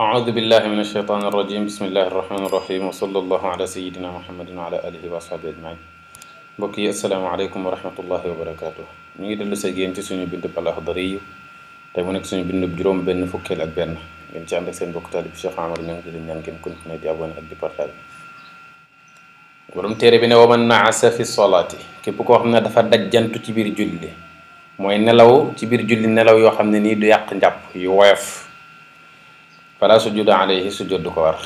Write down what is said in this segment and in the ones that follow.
أعوذ بالله من الشيطان الرجيم بسم الله الرحمن الرحيم وصلى الله على سيدنا محمد وعلى آله وأصحابه أجمعين mbokk yi asalaamaaleykum wa rahmatullahi wa barakaatu. ñu ngi dellu sa génn ci suñu bindub Al-Akhdari te mu nekk suñu bindub juróom benn fukkeel ak benn ngeen ci ànd ak seen bokk taalib Cheikh Amar Niang di leen ñaan ngeen continuer di abonné ak di partage. borom téere bi ne wa man naasa fi solaati képp koo xam ne dafa dajjantu ci biir julli mooy nelaw ci biir julli nelaw yoo xam ne nii du yàq njàpp yu woyof fala sujuda alayhi sujud du ko war.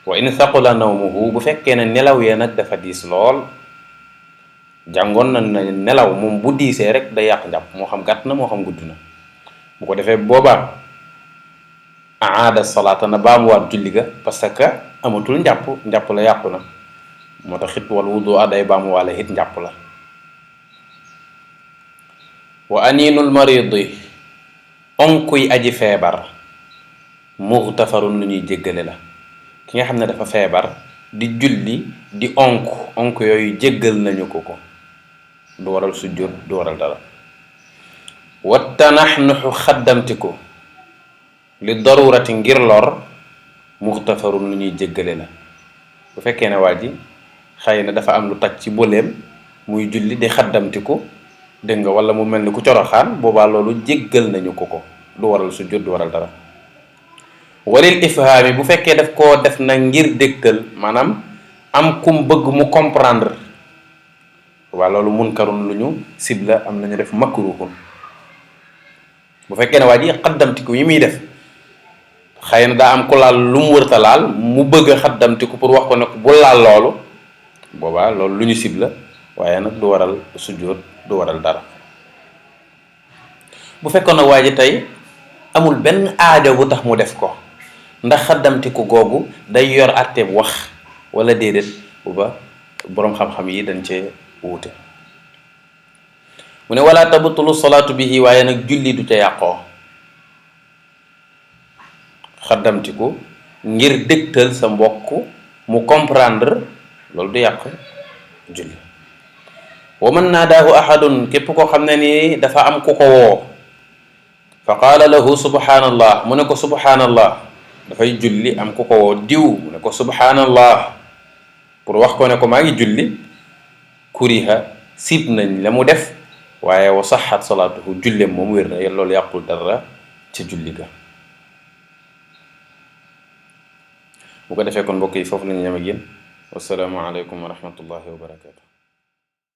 wa in thaqula nawmuhu bu fekkee ne nelaw ya nag dafa diis lool jàngoon na ne nelaw moom bu diisee rek day yàq njàpp moo xam gàtt na moo xam gudd na bu ko defee boobaa aada salaata na baamuwaat julli ga parce que amatul njàpp la yàqu na moo tax it wal wudu a day baamuwaale it njàpp la. wa aninul maridi onkuy aji feebar muxtafarun lu ñuy jéggale la. ki nga xam ne dafa feebar di julli di onk yooyu jéggal nañu ko du waral sujjóot du waral dara. wattanaxnuxu xaddamtiku li darurati ngir lor muxtafarun lu ñuy jéggale la. bu fekkee ne waa ji xëy na dafa am lu taj ci boleem muy julli di xaddamtiku dégg nga wala mu mel ni ku coroxaan boobaa loolu jéggal nañu ko du waral sujjóot du waral dara. walil ifhaami bu fekkee daf koo def na ngir dégtal maanaam am kum bëgg mu comprendre waa loolu munkarun lu ñu sibla am nañu def makruhun. bu fekkee ne waa ji xaddamtiku yi muy def xëy na daa am ku laal lu mu wërta laal mu bëgg a xaddamtiku pour wax ko ne bu laal loolu boobaa loolu lu ñu sibla waaye nag du waral sujjóot du waral dara. bu fekkoon ne waa ji tey amul benn aajo bu tax mu def ko ndax xaddamtiku googu day yor àtteeb wax wala déedéet bu ba boroom xam-xam yi dañ cee wuute. mu ne wala tabtulu salaatu bihi waaye nag julli du ca yàqoo. xaddamtiku ngir dégtal sa mbokk mu comprendre loolu du yàq julli. wa man naadaahu ahadun képp koo xam ne ni dafa am ku ko woo fa qaala lahu subhanallah mu ne ko subhanallah dafay julli am ku ko woo diw mu ne ko subhanallah pour wax ko ne ko maa ngi julli kuriha siib nañ la mu def waaye wa saxat salaatuhu julleem moom wér na loolu yàqul dara ci julli ga. bu ko defee kon mbokk yi foofu la ñu yem ak yéen wassalaamu aleykum wa rahmatullahi wa barakatu.